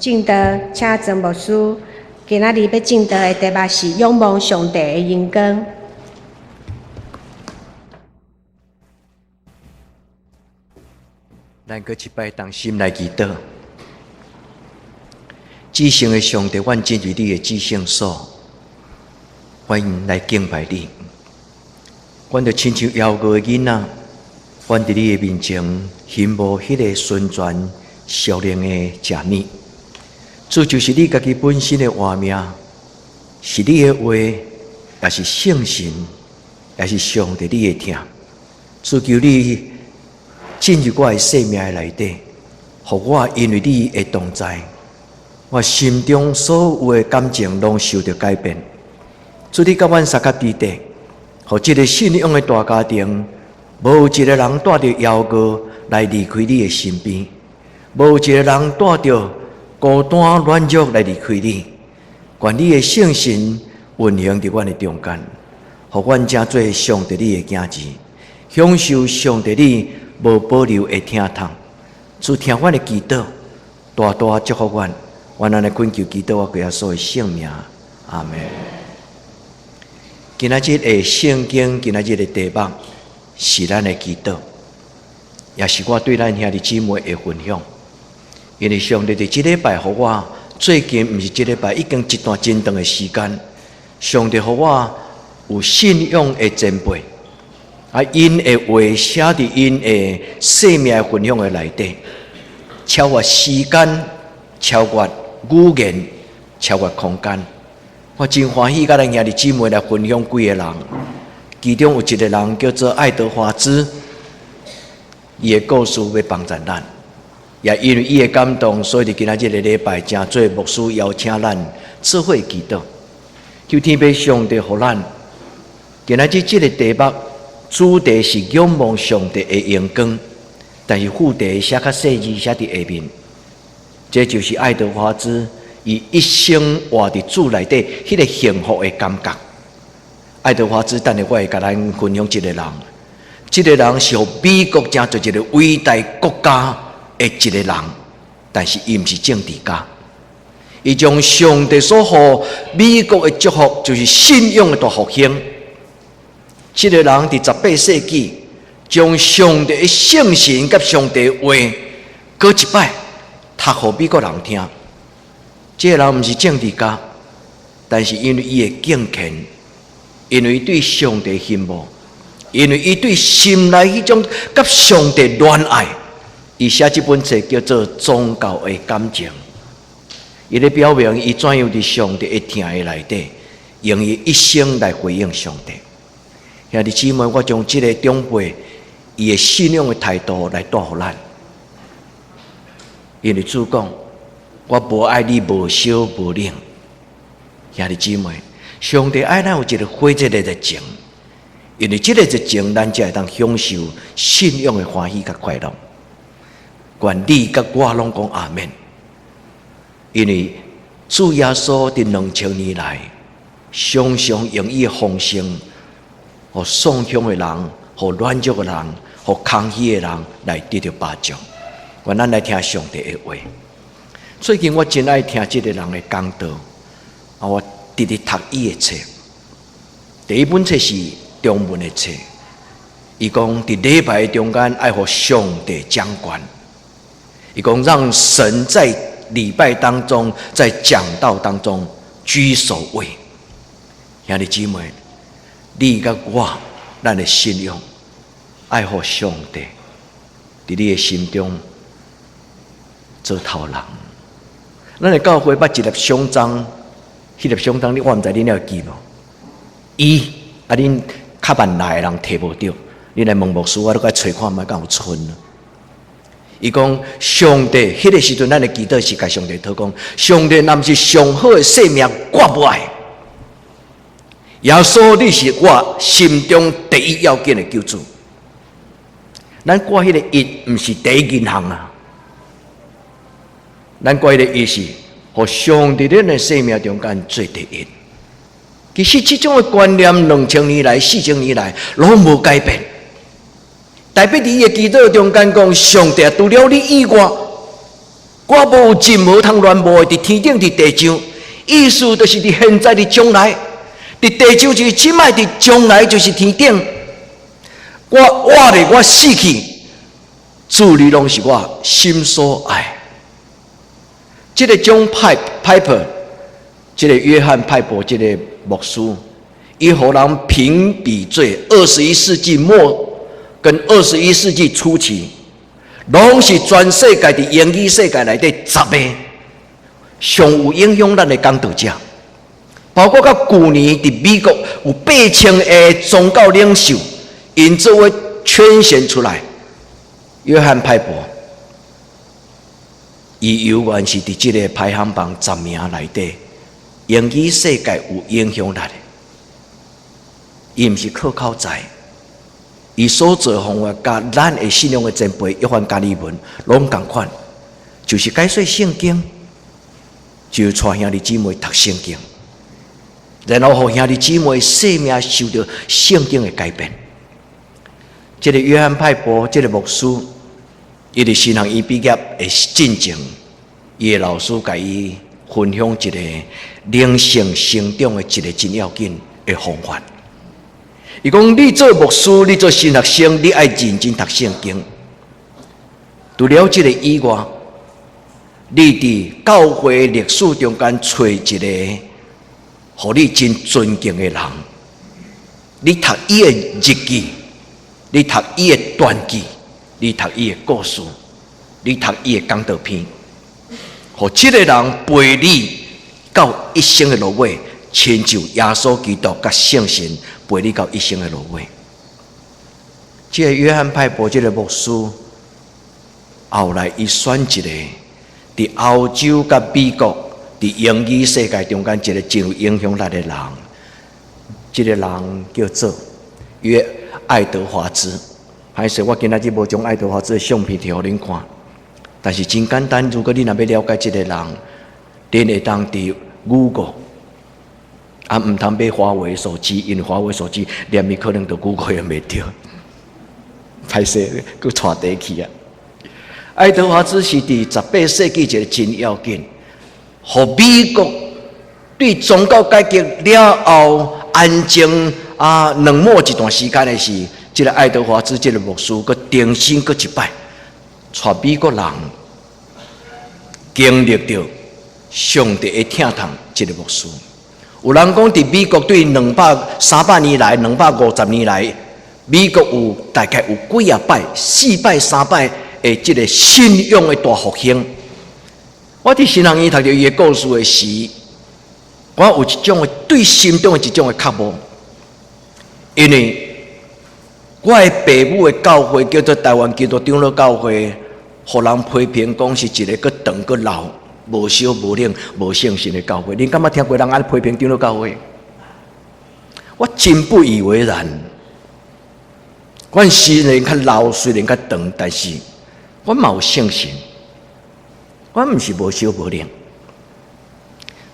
證道，請曾牧師。今仔日欲證道的題目是仰望上帝的榮光。咱閣一擺同心來祈禱。至聖的上帝，阮進入你的至聖所，歡迎來敬拜你。阮就親像枵餓的囡仔，阮佇你的面前欣慕彼个純全屬靈的食物。主就是你家己本身的活命，是你的話，也是聖神，也是上帝你的疼。主求你進入我的生命的內底，予我因為你的同在，我心中所有的感情攏受著改變。主你佮阮相佮佇底，予這个信仰的大家庭，無有一个人帶著枵餓來離開你的身邊，無有一个人帶著孤單軟弱來離開你。願你的聖神運行佇阮的中間，予阮成做上帝你的囝兒，享受上帝你無保留的疼痛。主聽阮的祈禱，大大祝福阮。阮按呢懇求祈禱，我歸耶穌的聖名，阿們。今仔日的聖經，今仔日的題目是咱的祈禱，也是我對咱兄弟姊妹的分享。因為上帝佇這禮拜予我，最近毋是這禮拜，已經一段真長的時間，上帝予我有信仰的前輩，啊，𪜶的話寫佇𪜶的生命的分享的內底，超越時間，超越語言，超越空間。我真歡喜佮咱兄弟姊妹來分享幾個人，其中有一個人叫做愛德華茲，伊的故事欲幫助咱。也因為伊的感動，所以佇今仔這个禮拜，成做牧師邀請咱做伙祈禱，求天父上帝予咱。今仔日這个題目主題是仰望上帝的榮光，但是副題寫較細緻，寫佇下面。這就是愛德華茲伊一生活佇主內底彼个幸福的感覺。愛德華茲，等下我會共咱分享這个人，這个人是予美國成做一个偉大國家的一个人，但是伊毋是政治家。伊將上帝所予美國的祝福，就是信仰的大復興。這个人佇18世紀，將上帝的聖神佮上帝的話，閣一擺讀予美國人聽。這个人毋是政治家，但是因為伊的敬虔，因為伊對上帝欣慕，因為伊對心內彼種佮上帝戀愛。伊寫這本冊叫做《宗教的感情》，伊咧表明伊怎樣佇上帝的疼的內底，用伊一生來回應上帝。兄弟姊妹，我將這个長輩伊的信仰的態度來帶予咱。因為主講，我無愛你無燒無冷。兄弟姊妹，上帝愛咱有一个火熱的熱情，因為這个熱情，咱才會當享受信仰的歡喜佮快樂。願你佮我攏講阿們，因為主耶穌佇2000年來，常常用伊的豐盛，予喪鄉的人，予軟弱的人，予空虛的人來得著幫助。願咱來聽上帝的話。最近我真愛聽這个人的講道，啊，我直直讀伊的冊。第一本冊是中文的冊，伊講佇禮拜中間愛予上帝掌權。伊講讓神在禮拜當中，在講道當中居首位。兄弟姊妹，你佮我，咱的信仰愛予上帝佇你的心中做頭人。咱的教會捌一粒獎章，彼粒獎章，你我毋知恁會記無？伊啊，恁較慢來的人提無著，你來問牧師，我閣揣看覓敢有賰。伊講上帝，彼个時陣，咱的祈禱是共上帝討講，上帝若毋是上好的生命，我無愛。耶穌，你是我心中第一要緊的救主。咱掛彼個一，毋是第一銀行啊。咱掛彼個一是，予上帝咱的生命中間做第一。其實這種的觀念，2000年來、4000年來，攏無改變。大衛佇伊的祈禱中間講：上帝除了你以外，我無任何通戀慕的，佇天頂，佇地上，意思就是佇現在，佇將來，佇地上就是這擺，佇將來就是天頂。我活咧，我死去，主你攏是我心所愛。這個 John Piper，這個約翰派珀，這個牧師，伊予人評比做二十一世紀末跟二十一世紀初期，攏是全世界佇英語世界內底十個上有影響力的講道者，包括到舊年佇美國有8000個宗教領袖，𪜶做伙圈選出來，約翰派珀，伊猶原是佇這個排行榜十名內底，英語世界有影響力的。伊毋是靠口才，伊所做方法佮咱的信仰的前輩約翰加爾文攏仝款，就是解說聖經，就帶兄弟姊妹讀聖經，然後予兄弟姊妹生命受著聖經的改變。這個約翰派珀，這個牧師，伊佇神學院畢業的進前，伊的老師共伊分享一個靈性成長的一個真要緊的方法。伊講：你做牧師，你做神學生，你愛認真讀聖經。除了這個以外，你佇教會歷史中間揣一個，予你真尊敬的人，你讀伊的日記，你讀伊的傳記，你讀伊的故事，你讀伊的講道篇，予這個人陪你到一生的落尾，親像耶穌基督佮聖神陪你到一生的落尾。這個約翰派珀這個牧師，後來伊選一個佇歐洲佮美國佇英語世界中間一個真有影響力的人，這個人叫做約愛德華茲。歹勢，我今仔日無將愛德華茲的相片提予恁看，但是真簡單。如果你若欲了解這個人，恁會當佇 Google，啊，毋通買華為手機，因為華為手機連伊可能著 Google 也袂著。歹勢，閣岔題去啊！愛德華茲是佇18世紀一個真要緊，予美國對宗教改革了後安靜啊冷漠一段時間的時，這個愛德華茲這個牧師閣重新閣一擺，帶美國人經歷著上帝的疼痛。這個牧師，有人講佇美國對兩百300年來，250年來，美國有大概有幾仔擺、四擺、三擺的這個信仰的大復興。我佇神學院讀著伊的故事的時，我有一種的對心中的一種的渴慕，因為我的爸母的教會叫做台灣基督長老教會，予人批評講是一個閣長閣老、無燒無冷、無聖神的教會。恁敢捌聽過人按呢批評長老教會？我真不以為然。阮雖然較老，雖然較長，但是阮嘛有聖神，阮毋是無燒無冷。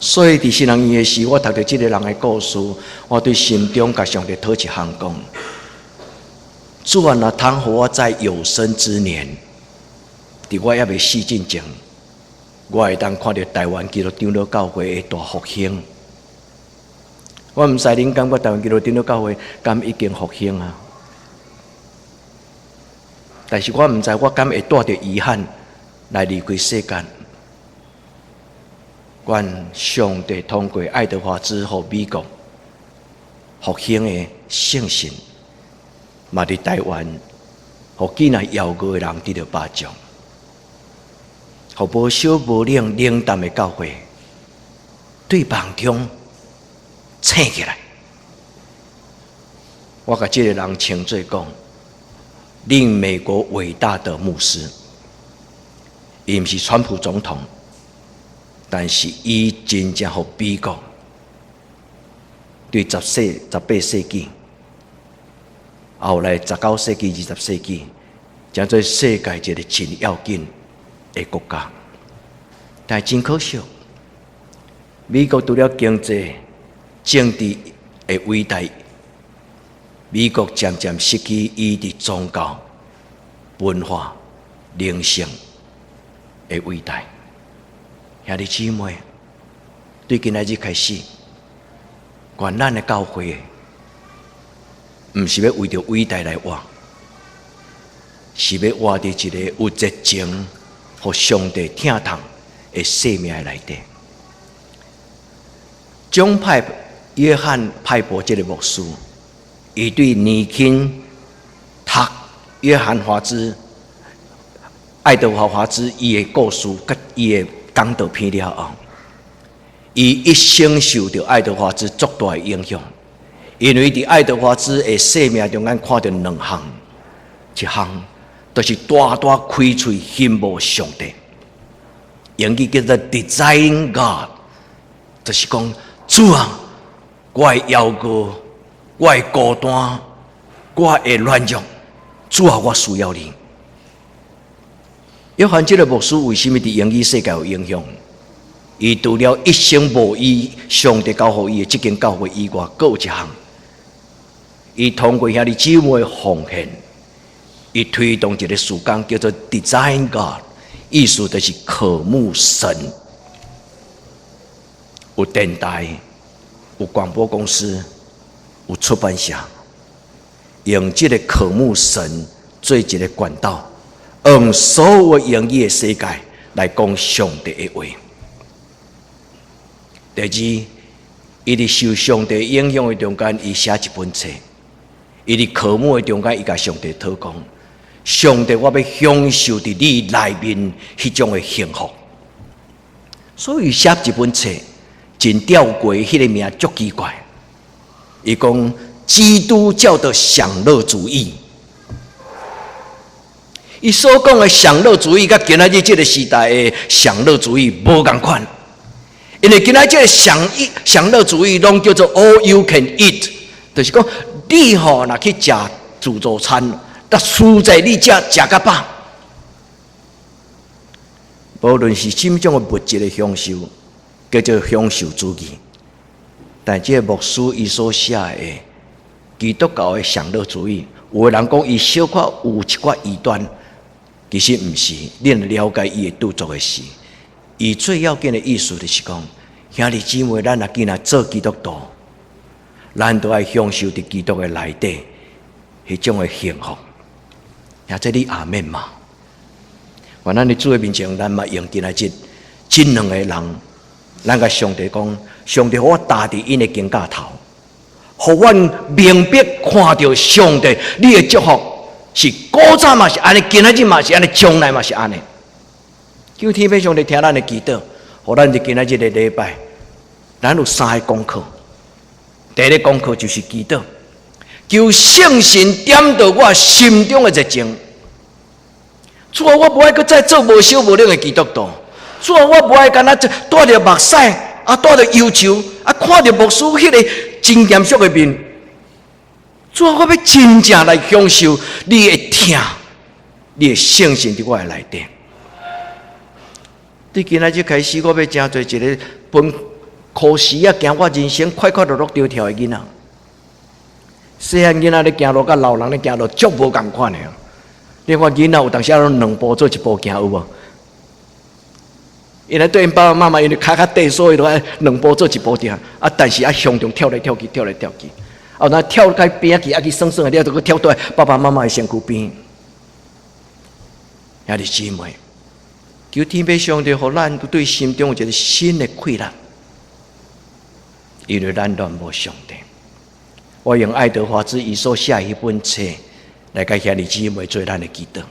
所以佇神學院的時，我讀著這個人的故事，我對心中共上帝討一項講：主啊，若通予我在有生之年，佇我猶未死進前，我會當看著台灣基督長老教會的大復興。我毋知恁感覺台灣基督長老教會敢已經復興啊？但是我毋知我敢會帶著遺憾來離開世間。願上帝通過愛德華茲予美國復興的聖神，嘛佇台灣，予見來遙過的人得著幫助，予無燒無冷冷淡的教會，對夢中醒起來。我共這個人稱做講，令美國偉大的牧師，伊毋是川普總統。但是伊真正予美國對18世紀，後來19世紀、20世紀，成做世界一個真要緊的國家。但真可惜，美國除了經濟、政治的偉大，美國漸漸失去伊佇宗教、文化、靈性的偉大。兄弟姊妹，對今仔日開始，願咱的教會，毋是欲為著偉大來活，是欲活佇一個有熱情、予上帝疼痛的生命內底。蔣派約翰派伯這個牧師，伊對年輕讀約翰華茲、愛德華華茲伊的故事，佮伊的講道片了後，伊一生受著愛德華茲足大的影響，因為佇愛德華茲的生命中間看著兩項，一項就是大大開喙欣慕上帝，英語叫做 Desiring God，就是講主啊，我的枵餓，我的孤單，我的軟弱，主啊，我需要你。約翰這個牧師為啥物佇英語世界有影響？伊除了一生無伊上帝交予伊的這間教會以外，閣有一項，伊通過兄弟姊妹奉獻，伊推動一個事工叫做 Desiring God，意思就是渴慕神。有電台，有廣播公司，有出版社，用這個渴慕神做一個管道，用所有英語的世界來講上帝的話。第二，伊佇受上帝影響的中間，伊寫一本冊。伊佇渴慕的中間，伊共上帝禱告：上帝，我欲享受佇你內面彼種的幸福。所以寫一本冊，真吊詭，彼個名足奇怪。伊講基督教的享樂主義。伊所講的享樂主義，佮今仔日這個時代的享樂主義無仝款。因為今仔這個享樂主義，攏叫做 all you can eat，就是講你吼若去食自助餐，但實在你食食較飽。無論是啥物種的物質的享受，叫做享受主義。但這個牧師伊所寫的基督教的享樂主義，有的人講伊小可有一寡異端，其實毋是。你若了解伊的著作的時，伊最要緊的意思就是講，兄弟姊妹，咱若既然做基督徒，咱都愛享受佇基督的內底彼種的幸福。兄這你阿們嗎？願咱佇主的面前，咱嘛用今仔日這兩個人，咱共上帝講，上帝予我踏佇𪜶的肩胛頭，予阮明白看著上帝，你的祝福是古早嘛是按呢，今仔日嘛是按呢，將來嘛是按呢。求天父上帝聽咱的祈禱，予咱佇今仔日的禮拜，咱有三個功課。第一個功課就是祈禱，求聖神點著我心中的熱情。主啊，我無愛閣再做無燒無冷的基督徒。主啊，我無愛干焦帶著目屎，啊帶著憂愁，啊看著牧師彼個真嚴肅的面。主啊，我欲真正來享受你的疼，你的聖神佇我的內底。對今仔日開始，我欲成做一個分苦時啊，行我人生快快樂樂著跳的囡仔。細漢囡仔咧行路，佮老人咧行路足無仝款的。你看囡仔有當時攏兩步做一步行，有無？因為對𪜶爸爸媽媽，因為跤較短，所以都愛兩步做一步行。啊，但是愛向中跳來跳去，跳來跳去。啊，若跳到邊仔去，啊去耍耍了，就閣跳倒來爸爸媽媽的身軀邊。兄弟姊妹，求天父上帝，予咱對心中有一個新的氣力，因為咱戀慕上帝。我用愛德華茲伊所寫的彼本冊來共兄弟姊妹做咱的祈禱。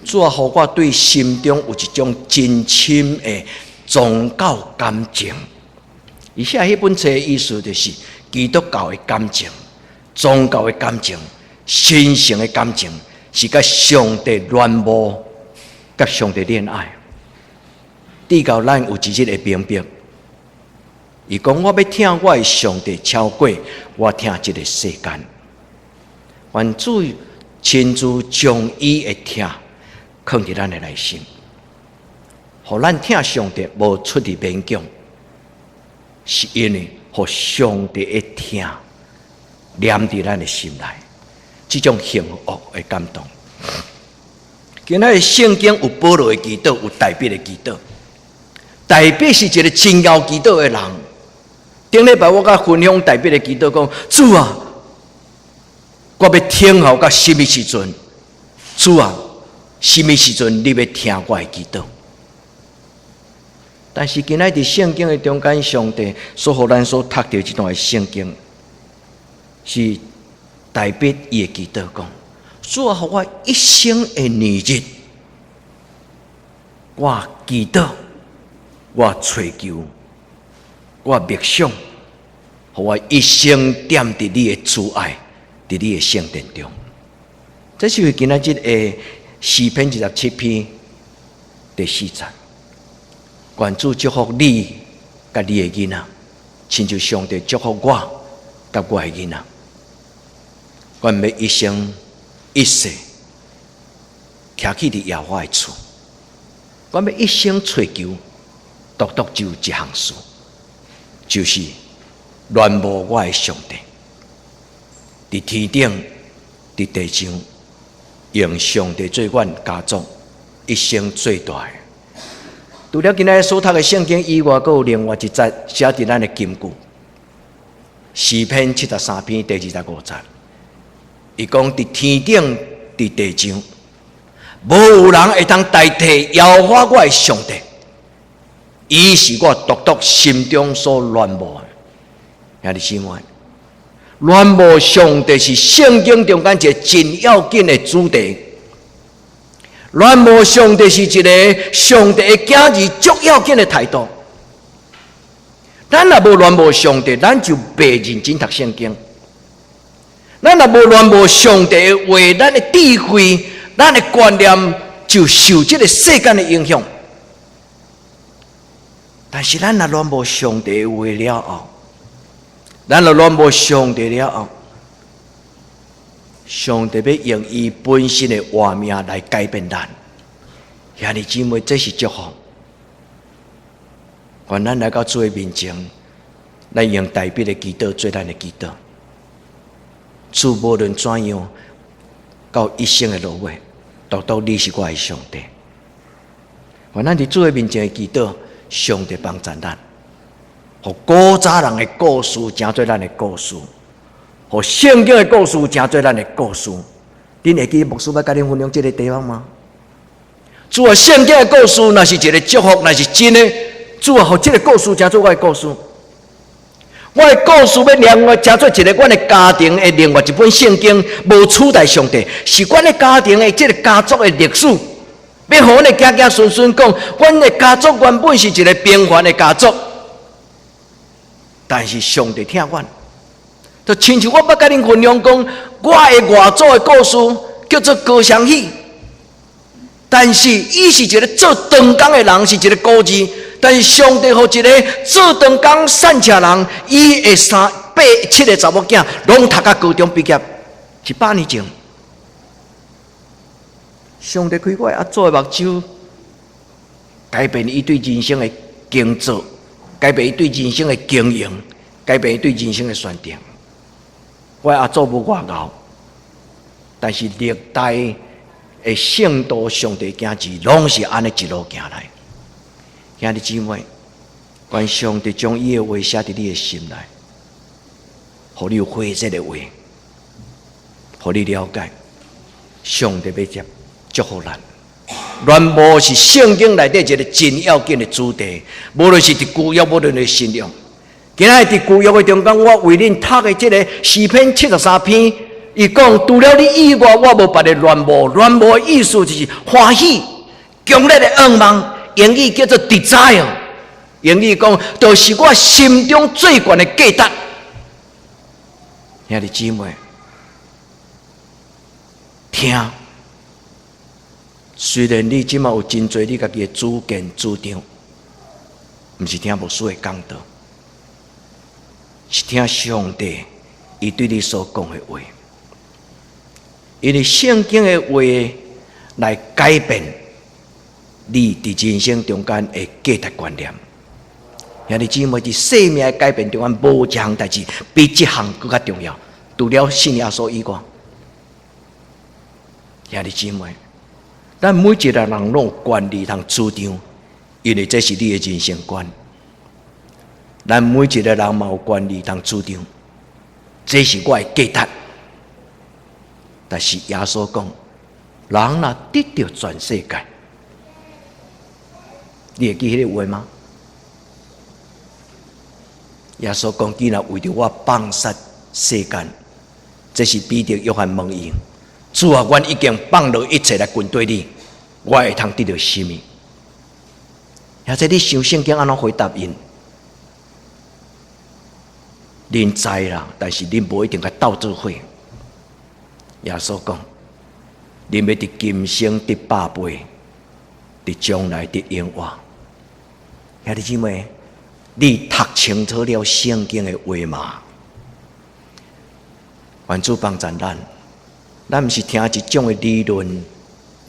主啊，予我對心中有一種真深的宗教感情。伊寫彼本冊的意思就是基督教的感情、宗教的感情、神聖的感情，是佮上帝戀慕、佮上帝戀愛。直到咱有一日會明白，伊講我欲疼我的上帝超過我疼這個世間。願主親自將伊的疼囥佇咱的內心，予咱疼上帝無出佇勉強，是因為予上帝的疼黏佇咱的心內，這種幸福的感動。今仔日聖經有保羅的祈禱，有大衛的祈禱。大衛是一个真𠢕祈禱的人。頂禮拜我佮分享大衛的祈禱，講主啊，我欲等候到啥物時陣？主啊，啥物時陣你欲聽我的祈禱？但是今仔佇聖經的中間，上帝所予咱所讀著這段的聖經，是大衛伊的祈禱講：主啊，予我一生的年日，我祈禱，我揣求，我默想，予我一生踮佇你的慈愛，佇你的聖殿中。這是今仔日的詩篇27篇第4節。願主祝福你佮你的囡仔，親像上帝祝福我佮我的囡仔。阮欲一生一世徛起佇耶和華的厝，阮欲一生揣求，獨獨只有一項事，就是戀慕我的上帝。佇天頂，佇地上，用上帝做阮家族一生最大的。除了今仔所讀的聖經以外，閣有另外一節寫佇咱的金句，詩篇73篇第25節，伊講佇天頂，佇地上，無有人會當代替耶和華我的上帝，伊是我獨獨心中所戀慕的。兄弟姊妹，戀慕上帝是聖經中間一個真要緊的主題。戀慕上帝是一个上帝的囝兒足要緊的態度。咱若無戀慕上帝，咱就袂認真讀聖經。咱若無戀慕上帝的話，咱的智慧、咱的觀念就受這个世間的影響。但是咱若戀慕上帝的話了後，咱若戀慕上帝了後，上帝欲用伊本身的活命來改變咱。兄弟姊妹，這是祝福。願咱來到主的面前，咱用大衛的祈禱做咱的祈禱。主無論怎樣，到一生的落尾，獨獨你是我的上帝。願咱佇主的面前的祈禱，上帝幫助咱，予古早人的故事成做咱的故事，予聖經的故事成做咱的故事。恁會記牧師欲佮恁分享這个地方嗎？主啊，聖經的故事若是一个祝福，若是真的，主啊，予這个故事成做我的故事。我的故事欲另外成做一个阮的家庭的另外一本聖經，無取代上帝，是阮的家庭的這个家族的歷史。欲予阮的子子孫孫講，阮的家族原本是一个平凡的家族，但是上帝疼阮，就親像我捌佮恁分享講，我的外祖的故事叫做高祥喜，但是伊是一个做長工的人，是一个孤兒。但是上帝予一个做長工散赤人，伊的三八七个查某囝，攏讀甲高中畢業，100年前，上帝開我阿祖的目睭，改變伊對人生的工作，改變伊對人生的經營，改變伊對人生的選擇。我阿祖無偌𠢕，但是歷代的聖徒上帝囝兒，攏是按呢一路行來。兄弟姊妹，願上帝將伊的話寫佇你的心內，予你有火熱的話，予你了解上帝欲接祝福咱。戀慕是聖經內底一个真要緊的主題，無論是佇舊約，無論是新約。今仔日佇舊約的中間，我為恁讀的這个詩篇七十三篇，伊講除了你以外，我無別个戀慕。戀慕的意思就是歡喜、強烈的願望。英語叫做 desire，英語講就是我心中最懸的價值。兄弟姊妹，聽，雖然你這馬有真濟你家己的主見主張，毋是聽牧師的講道，是聽上帝伊對你所講的話，因為聖經的話來改變你佇人生中間的價值觀念。兄弟姊妹，佇生命的改變中間，無一項代誌比這項閣較重要。除了信耶穌以外，兄弟姊妹，咱每一个人攏有權利通主張，因為這是你的人生觀。咱每一個人嘛有權利通主張，這是我的價值。但是耶穌講，人若得著全世界，你會記彼個話嗎？耶穌講，你若為著我放殺世間，這是彼得、約翰問伊：主啊，阮已經放落一切來跟綴你，我會通得著啥物？或者你想聖經按怎回答𪜶？恁知啦，但是恁無一定共鬥做伙。耶穌講，恁欲佇今生得百倍，佇將來得永活。兄弟姊妹，你讀清楚了聖經的話嗎？願主幫助咱，咱毋是聽一種的理論，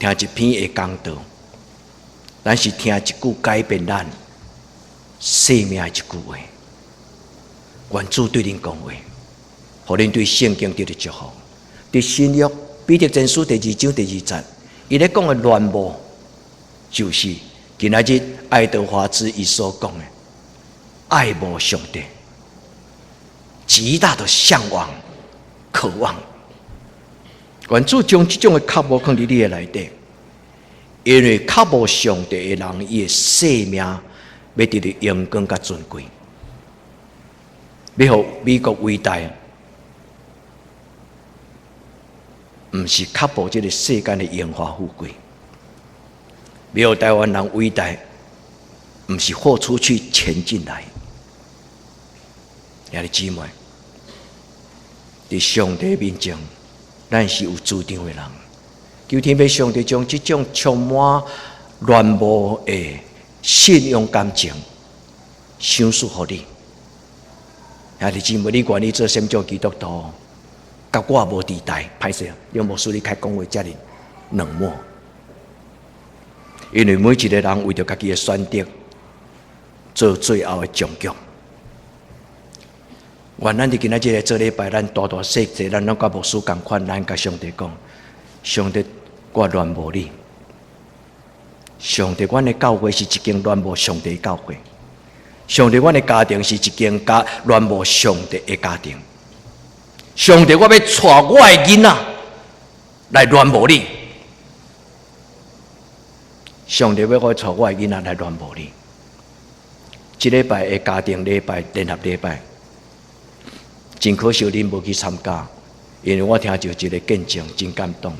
聽一篇的講道，咱是聽一句改變咱生命的一句話。願主對恁講話，予恁對聖經得著祝福。佇新約彼得前書第二章第二節，伊咧講的戀慕，就是今仔日愛德華茲伊所講的愛慕上帝，極大的嚮往、渴望。願主將這種的渴慕放佇你的內底，因為渴慕上帝的人，伊的生命欲得著榮光佮尊貴，欲予美國偉大，毋是渴慕這個世間的榮華富貴；欲予台灣人偉大，毋是貨出去錢進來。兄弟姊妹，佇上帝面前，咱是有主張的人。求天父上帝將這種充滿戀慕的信仰感情，賞賜予你。兄弟姊妹，你願意做啥物種基督徒？佮我無佇台，歹勢，梁牧師你較講話遮爾冷漠。因為每一個人為著家己的選擇，做最後的終局。願咱佇今仔日個做禮拜，咱大大細細，咱攏佮牧師仝款，咱共上帝講：上帝，我戀慕你。上帝，阮的教會是一間戀慕上帝的教會。上帝，阮的家庭是一間佮戀慕上帝的家庭。上帝，我欲帶我的囡仔來戀慕你。上帝，欲我帶我的囡仔來戀慕你。這禮拜的家庭禮拜、聯合禮拜，真可惜恁無去參加，因為我聽著一個見證，真感動。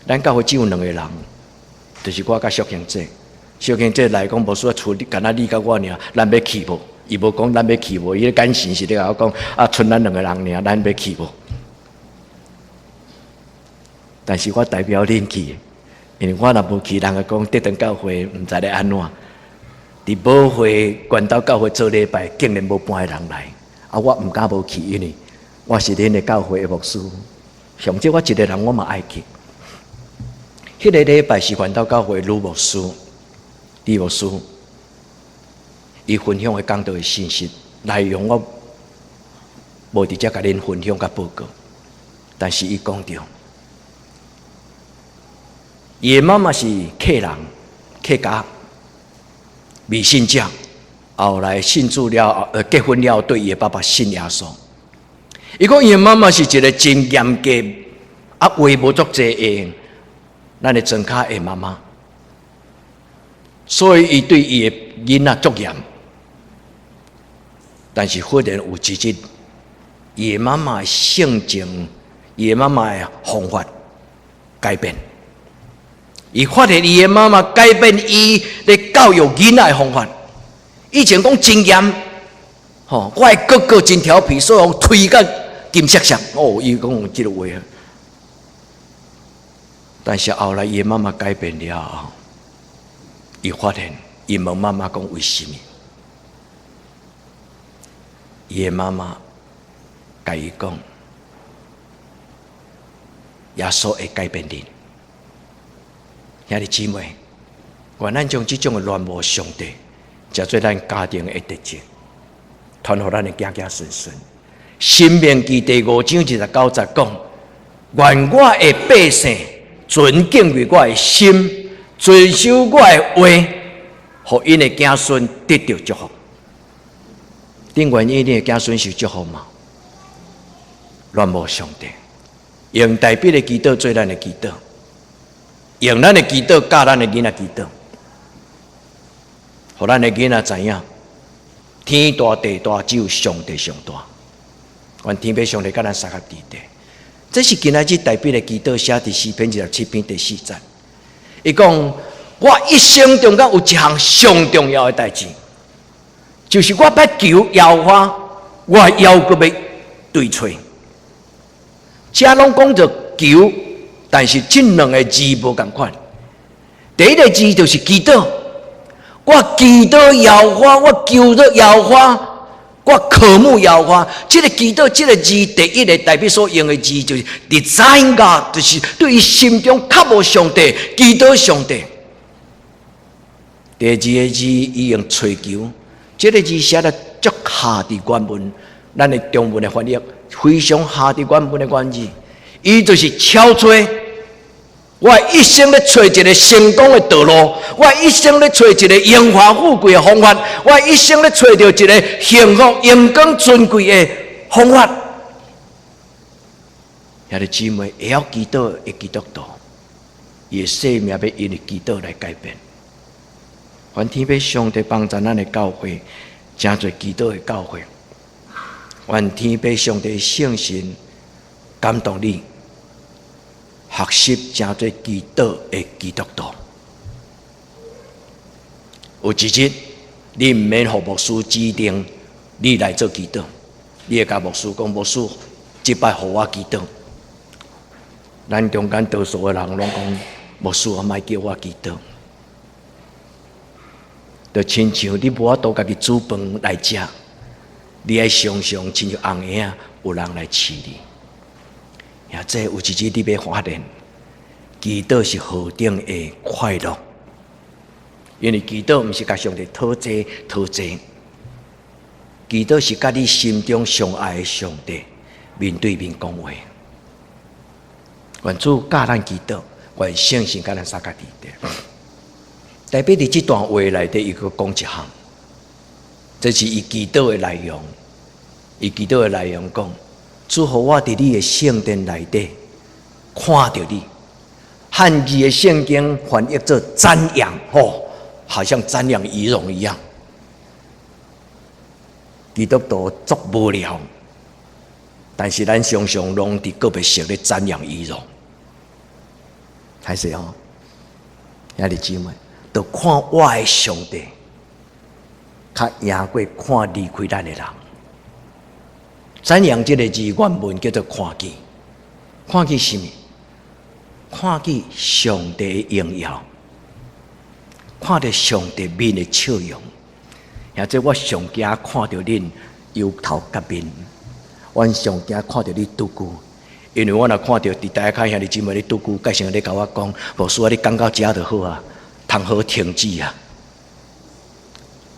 咱教會只有兩個人，就是我佮淑卿姐。淑卿姐來講，無需要處理，干焦你佮我爾，咱欲去無？伊無講咱欲去無，伊个眼神是咧共我講啊，賰咱兩個人爾，咱欲去無？但是我代表恁去，因為我若無去，人會講德長教會毋知咧按怎。佇母會關島教會做禮拜，竟然無半個人來，啊，我毋敢無去，因為我是恁的教會的牧師，上少我一個人我嘛愛去。彼個禮拜是關島教會呂牧師、李牧師，伊分享的講道的信息內容，我無佇遮共恁分享佮報告，但是伊講著，伊的媽媽是客人、客家迷信者，後來信主了，結婚了，對伊的爸爸信耶穌。伊講伊的媽媽是一個真嚴格、啊話無足濟的，咱的莊跤的媽媽，所以伊對伊的囡仔足嚴。但是忽然有一日，伊的媽媽的性情、伊的媽媽的方法改變。伊發現伊的媽媽改變伊咧教育囡仔的方法。以前講真嚴，吼，我的哥哥真調皮，所以予推甲金閃閃。哦，伊講這個話。但是後來伊的媽媽改變了後，伊發現伊問媽媽講為啥物？伊的媽媽共伊講，耶穌會改變恁。兄弟姊妹，願咱將這種的戀慕上帝，成做咱家庭的特質，傳予咱的子子孫孫。申命記第五章29節講：願我的百姓存敬畏我的心，遵守我的話，予𪜶的子孫得著祝福。恁願意恁的子孫受祝福嗎？戀慕上帝，用大衛的祈禱做咱的祈禱，用咱的祈禱教咱的囡仔祈禱，予咱的囡仔知影，天大地大，只有上帝上大。願天父上帝佮咱相佮佇咧。這是今仔日大衛的祈禱，寫佇詩篇27篇第四節。伊講：我一生中間有一項上重要的代誌，就是我欲求耶和華，我猶閣欲追揣。遮攏講著求，但是這兩个字無仝款。第一个字就是祈禱，我祈禱耶和華，我求著耶和華，我渴慕耶和華。這个祈禱這个字，第一个代表所用的字就是 desire God，就是對伊心中渴慕上帝，祈禱上帝。第二个字，伊用揣求，這个字寫得足合佇原文，咱的中文的翻譯非常合佇原文的原字，伊就是敲揣。我一生咧揣一个成功的道路，我一生咧揣一个榮華富貴的方法，我一生咧揣著一个幸福、榮光、尊貴的方法。兄弟姊妹，會曉祈禱的基督徒，伊的生命欲因為祈禱來改變。願天父上帝幫助咱的教會，成做祈禱的教會。願天父上帝聖神感動你，學習成做祈禱的基督徒。有一日，你毋免予牧師指定你來做祈禱，你會共牧師講：牧師，這擺予我祈禱。咱中間多數的人攏講：牧師啊，莫叫我祈禱。就親像你無法度家己煮飯來食，你愛常常親像紅嬰仔有人來飼你。或者有一日你欲發現，祈禱是何等的快樂，因為祈禱毋是共上帝討這討這，祈禱是佮你心中上愛的上帝面對面講話。願主教咱祈禱，願聖神佮咱相佮佇咧。大衛佇這段話內底，伊閣講一項，這是伊祈禱的內容。伊祈禱的內容講：主予我佇你的聖殿內底看著你。漢字的聖經翻譯做瞻仰，吼，好像瞻仰儀容一樣。基督徒足無聊，但是咱常常攏佇個別時咧瞻仰儀容，還是吼？兄弟姊妹，就看我的上帝，較贏過看離開咱的人。瞻仰這个字原文叫做看見，看見啥物？看見上帝的榮耀，看著上帝面的笑容。或者我上驚看著恁憂頭結面，我上驚看著你拄久，因為我若看著佇台下兄弟姊妹你拄久，蓋成咧共我講，牧師啊，你講到遮就好啊，通好停止啊。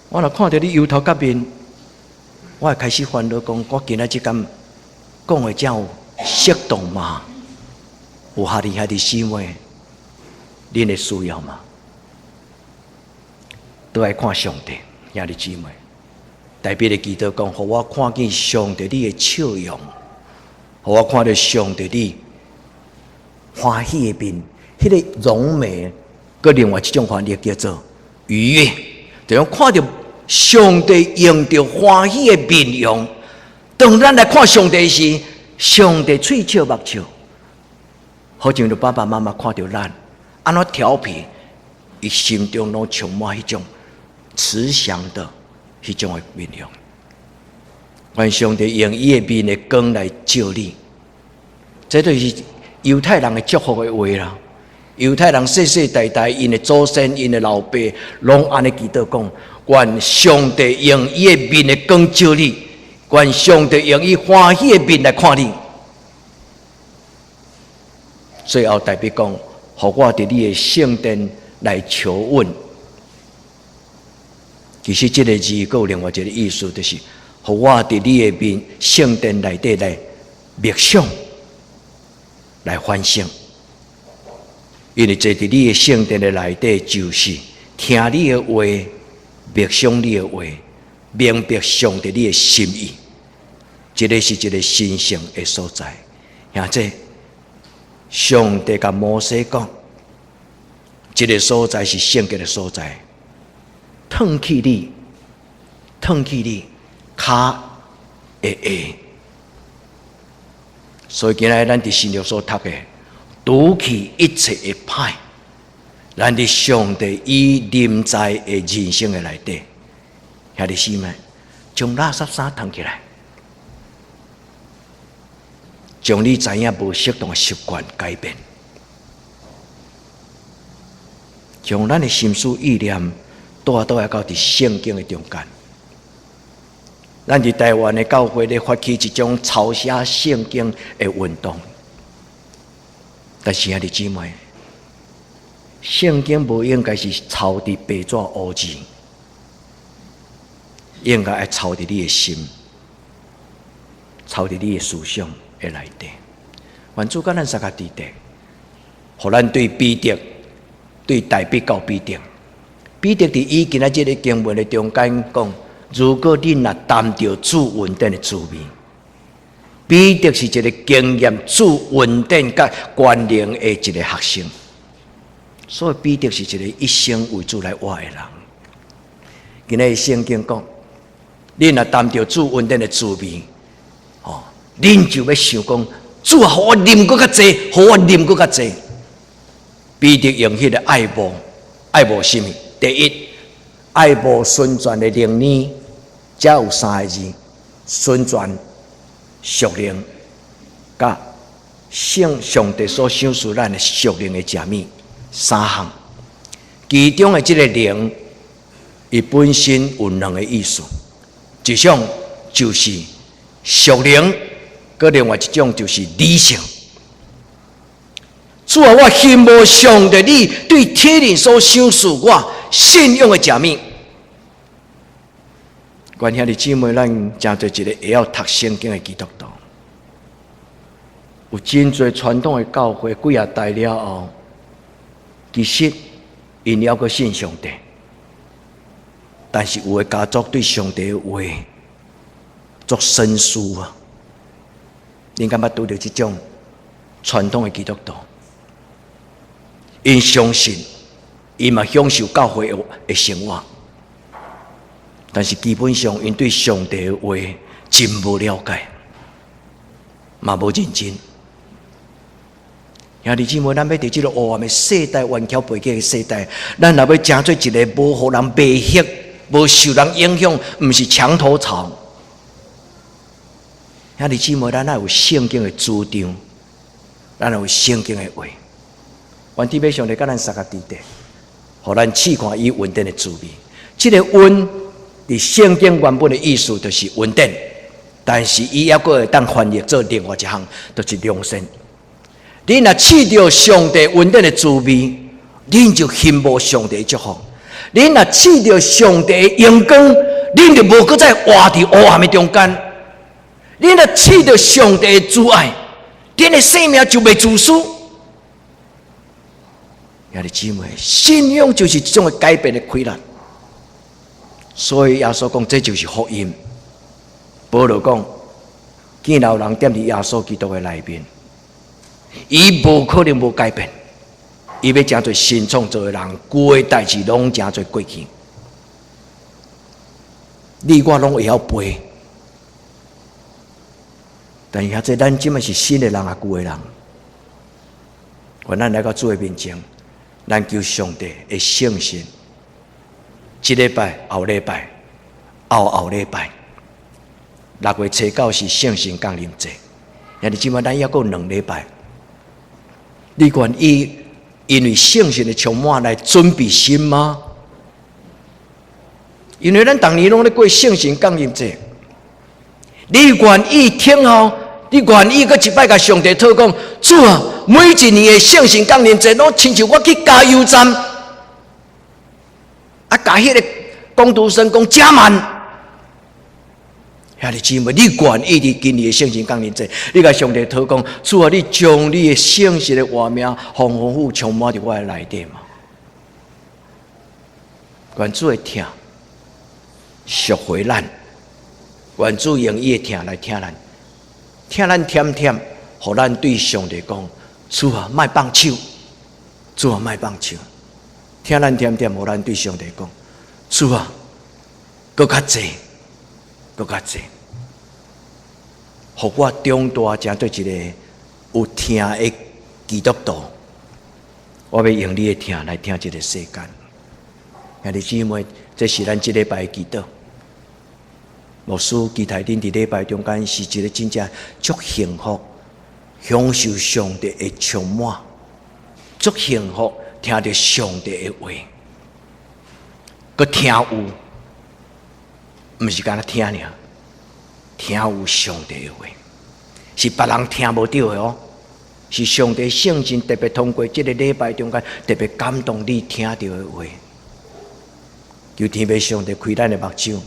我若看著你憂頭結面，我會開始煩惱，講我今仔這工講的這有適當嗎？有合你兄弟姊妹，恁的需要嗎？都愛看上帝，兄弟姊妹。大衛的祈禱講，予我看見上帝你的笑容，予我看著上帝你歡喜的面，彼个榮美，閣另外一種翻譯叫做愉悅，就講看著上帝用著歡喜的面容。當咱來看上帝時，上帝喙笑目笑，好像著爸爸媽媽看著咱，按怎調皮，伊心中攏充滿彼種慈祥的彼種的面容。願上帝用伊的面的光來照你，這就是猶太人的祝福的話啦。猶太人世世代代，𪜶的祖先、𪜶的老爸，攏按呢祈禱講：願上帝用伊的面的光照你，願上帝用伊歡喜的面來看你。最後大衛講：予我佇你的聖殿來求問。其實這个字閣有另外一个意思，就是予我佇你的面聖殿內底來默想、來反省。因為坐佇你的聖殿的內底，就是聽你的話，默想你的話，明白上帝你的心意，這个是一个神聖的所在。兄弟，上帝共摩西講，這个所在是聖潔的所在，褪去你，褪去你跤的鞋。所以今仔日咱佇新約所讀的，除去一切的歹，咱佇上帝伊臨在的人生的內底，兄弟姊妹，將垃圾衫褪起來，將你知影無適當的習慣改變，將咱的心思意念帶倒來到佇聖經的中間。咱佇台灣的教會咧發起一種抄寫聖經的運動，但是兄弟姊妹，聖經無應該是抄佇白紙烏字，應該愛抄佇你的心，抄佇你的思想的內底。願主佮咱相佮佇咧，予咱對彼得，對大必到彼得，彼得佇伊今仔這个經文的中間講：如果恁若擔著主恩典的滋味，彼得是一個經驗主恩典佮權能的一個學生，所以彼得是一個一生為主來活的人。今仔日聖經講，恁若擔著主恩典的滋味，哦，恁就欲想講，主啊，予我啉閣較濟，予我啉閣較濟。彼得用彼個愛慕，愛慕啥物？第一，愛慕純全的靈奶，這有三个字：純全、屬靈、佮聖上帝所賞賜咱的屬靈的食物三項。其中的這个靈，伊本身有兩个意思，一種就是屬靈，閣另外一種就是理性。主啊，我欣慕上帝你對天靈所賞賜我信仰的食物。願兄弟姊妹，咱成做一个會曉讀聖經的基督徒。有真濟傳統的教會幾若代了後，其實𪜶猶閣信上帝，但是有的家族對上帝的話足生疏啊。恁敢捌拄著這種傳統的基督徒？𪜶相信，𪜶嘛享受教會的生活，但是基本上𪜶對上帝的話真無了解，嘛無認真。兄弟姊妹，咱欲佇這个黑暗的世代、頑強背逆的世代，咱若欲成做一个無予人迷惑、無受人影響，毋是牆頭草。兄弟姊妹，咱愛有聖經的主張，咱愛有聖經的話。願天父上帝佮咱相佮佇咧，予咱試看伊恩典的滋味。這个恩佇聖經原本的意思就是恩典，但是伊猶閣會當翻譯做另外一項，就是良善。恁若試著上帝恩典的滋味，恁就欣慕上帝的祝福；恁若試著上帝的榮光，恁就無閣再活佇黑暗的中間。恁若試著上帝的慈愛，恁的生命就袂自私。兄弟姊妹，信仰就是一種的改變的氣力。所以耶穌講，這就是福音。保羅講，見有人踮佇耶穌基督的內面，伊無可能無改變。伊欲成做新創造的人，舊的代誌攏成做過去。你我攏會曉背，但是遐這咱這馬是新的人抑舊的人？願咱來到主的面前，咱求上帝的聖神，這禮拜、後禮拜、後後禮拜，六月初九是聖神降臨節，兄弟姊妹，咱猶閣有兩禮拜。你願意因為聖神的充滿來準備心嗎？因為咱逐年攏咧過聖神降臨節，你願意聽候？你願意閣一擺共上帝討講，主啊，每一年的聖神降臨節，攏親像我去加油站，啊，共彼个工讀生講加滿。兄弟姊妹，你願意佇今年的聖神降臨節，你共上帝討講，主啊，你將你的聖神的活命豐豐富充滿佇我的內底嗎？願主的疼，贖回咱。願主用伊的疼來疼咱，疼咱忝忝，予咱對上帝講：主啊，莫放手！主啊，莫放手！疼咱忝忝，予咱對上帝講：主啊，閣較濟，閣較濟，予我長大成做一個有疼的基督徒。我欲用你的疼來疼這個世間。兄弟姊妹，這是咱這禮拜的祈禱。牧師期待恁佇禮拜中間是一個真正足幸福、享受上帝的充滿，足幸福聽著上帝的話，閣聽有，毋是干焦聽爾，聽有上帝的話，是別人聽無著的哦，是上帝聖神特別通過這个禮拜中間特別感動你聽著的話。求天父上帝開咱的目睭，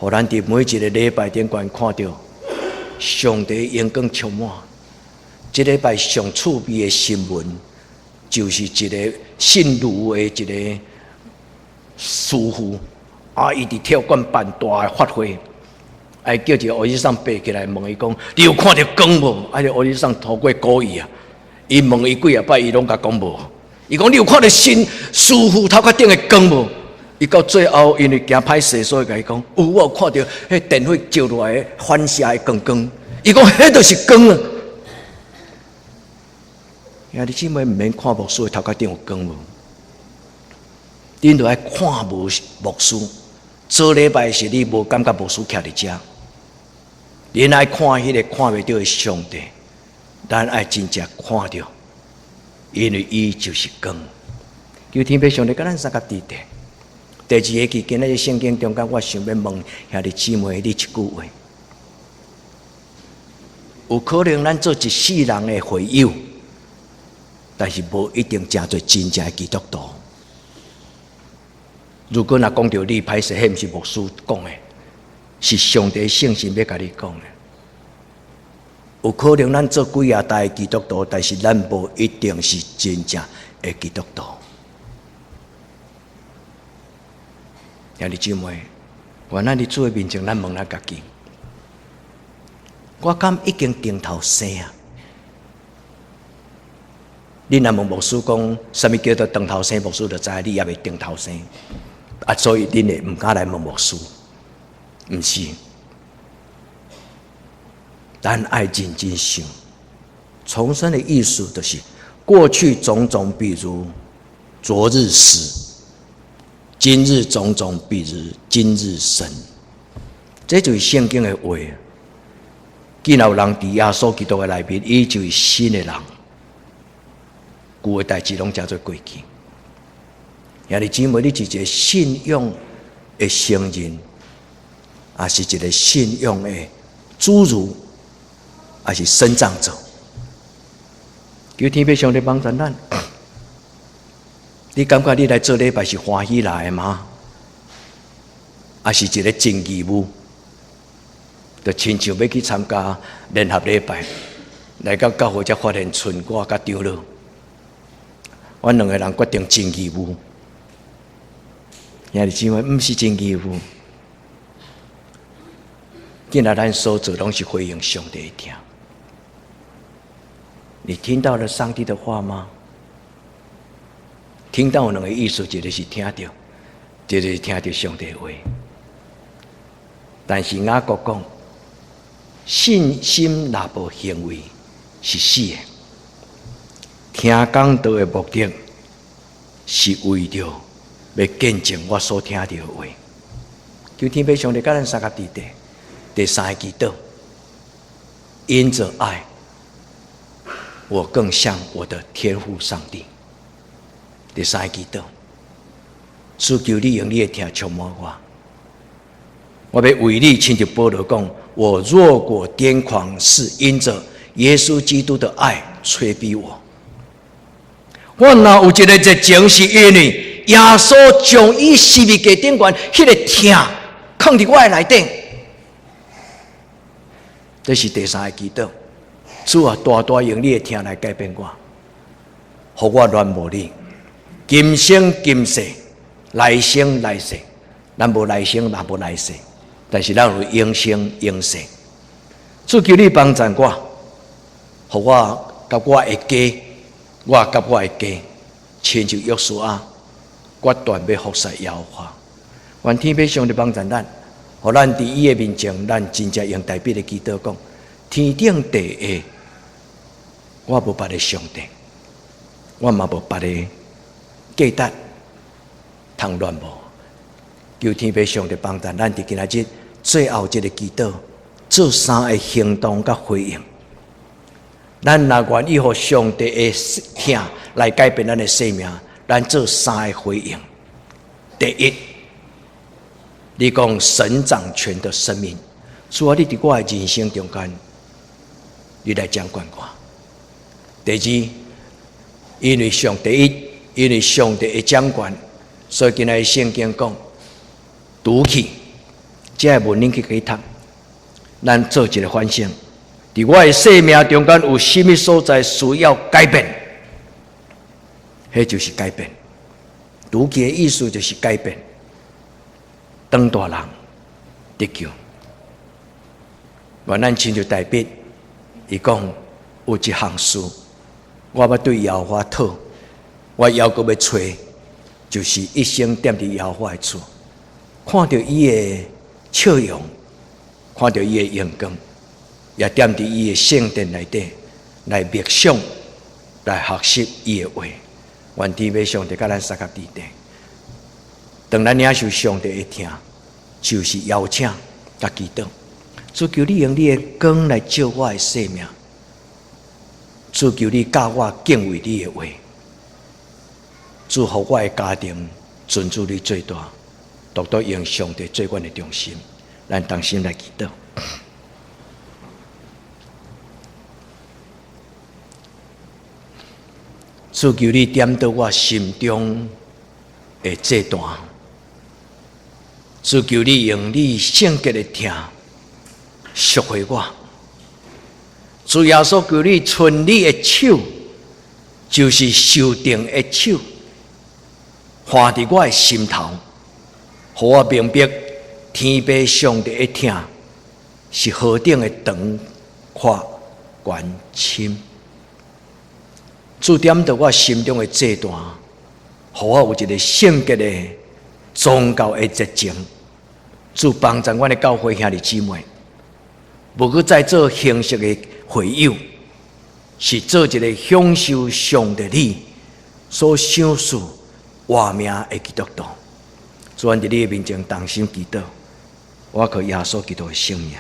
予咱佇每一个禮拜頂懸看著上帝榮光充滿。這禮拜上趣味的新聞，就是一个姓盧的一个師傅，啊，伊佇體育館辦大的法會，啊，叫一個學生爬起來問伊講：你有看著光無？啊，個學生透過故意啊，伊問伊幾仔擺，伊攏共講無。伊講你有看著新師傅頭殼頂的光無？伊到最後，因為驚歹勢，所以共伊講：有，我有看著彼電火照落來的反射的光光。伊講，彼就是光啊！兄弟姊妹，毋免看牧師的頭殼頂有光無？恁著愛看無牧師。做禮拜時，你無感覺牧師徛佇遮。恁愛看彼个看袂著的上帝，咱愛真正看著，因為伊就是光。求天父上帝佮咱相佮佇咧。第二个，今仔日聖經中間，我想欲問兄弟姊妹你一句話：有可能咱做一世人的會友，但是無一定成做真正的基督徒。如果若講著你歹勢，彼毋是牧師講的，是上帝聖神欲共你講的。有可能咱做幾仔代的基督徒，但是咱無一定是真正的基督徒。兄弟姊妹，願咱佇主的面前，咱問咱家己：我敢已經重頭生啊？你若問牧師講，啥物叫做重頭生？牧師就知你猶未重頭生啊，所以恁會毋敢來問牧師。毋是，咱愛認真想。重生的意思就是過去種種，比如昨日死。今日種種，比如今日生，這就是聖經的話。既然有人佇耶穌基督的內面，伊就是新的人，舊的代誌攏成做過去。兄弟姊妹，你是一個信仰的成人，抑是一個信仰的侏儒，抑是生長者？求天父上帝幫助咱。你感覺你來做禮拜是歡喜來的嗎？抑是一個真義務？就親像欲去參加聯合禮拜，來到教會才發現賰我佮長老，阮兩个人決定盡義務。兄弟姊妹，毋是盡義務。今仔咱所做攏是回應上帝的疼。你聽到了上帝的話嗎？聽到有兩个意思，一个是聽著，一個是聽著上帝話。但是雅各講，信心若無行為是死的。聽講道的目的是為著欲見證我所聽著的話。求天父上帝佮咱相佮佇咧。第三个祈禱，因著愛，我更像我的天父上帝。第三个祈禱，主求你用你的疼充滿我。我欲為你親像保羅講，我若果癲狂，是因著耶穌基督的愛催逼我。我若有一个熱情，是因為耶穌將伊十字架頂懸彼个疼，囥佇我的內底。這是第三个祈禱。主啊，大大用你的疼來改變我，予我戀慕你，今生今世，來生來世，咱無來生，嘛無來世，但是咱有永生永世。主求你幫贊我，予我佮我的家，我佮我的家，親像約書亞，決斷欲服侍耶和華。願天父上帝幫贊咱，予咱佇伊的面前，咱真正用大衛的祈禱講：天頂地下，我無別个上帝，我嘛無別个價值通戀慕。求天父上帝幫贊咱佇今仔日最後這个祈禱，做三个行動佮回應。咱若願意予上帝的疼來改變咱的生命，咱做三个回應。第一，你講神掌權的生命，主啊，你佇我的人生中間，你來掌管我。第二，因為上第一，因為上帝的掌權，所以今仔日聖經講，除去這个文恁去去讀，咱做一个反省。佇我的生命中間有啥物所在需要改變？彼就是改變。除去的意思就是改變。當大人得救，願咱親像大衛，伊講有一項事，我欲對耶和華討，我猶閣欲揣，就是一生踮佇耶和華的厝，看著伊的笑容，看著伊的榮光，也踮佇伊的聖殿內底來默想，來學習伊的話。願天父上帝佮咱相佮佇底，當咱領受上帝的疼，就是邀請佮祈禱。主求你用你的光來照我的生命，主求你教我敬畏你的話，祝福我的家庭，尊主你最大，獨獨用上帝做阮的中心。咱同心來祈禱。主求你點著我心中的祭壇，主求你用你聖潔的疼贖回我。主耶穌求你伸你的手，就是修定的手，劃佇我的心頭，予我明白天父上帝的疼是何等的長闊懸深。主點著我心中的祭壇，予我有一个聖潔的宗教的熱情。主幫助阮的教會兄弟姊妹，無閣再做形式的會友，是做一个享受上帝你所賞賜活命的基督徒。主，阮佇你的面前同心祈禱，我靠耶穌基督的聖名。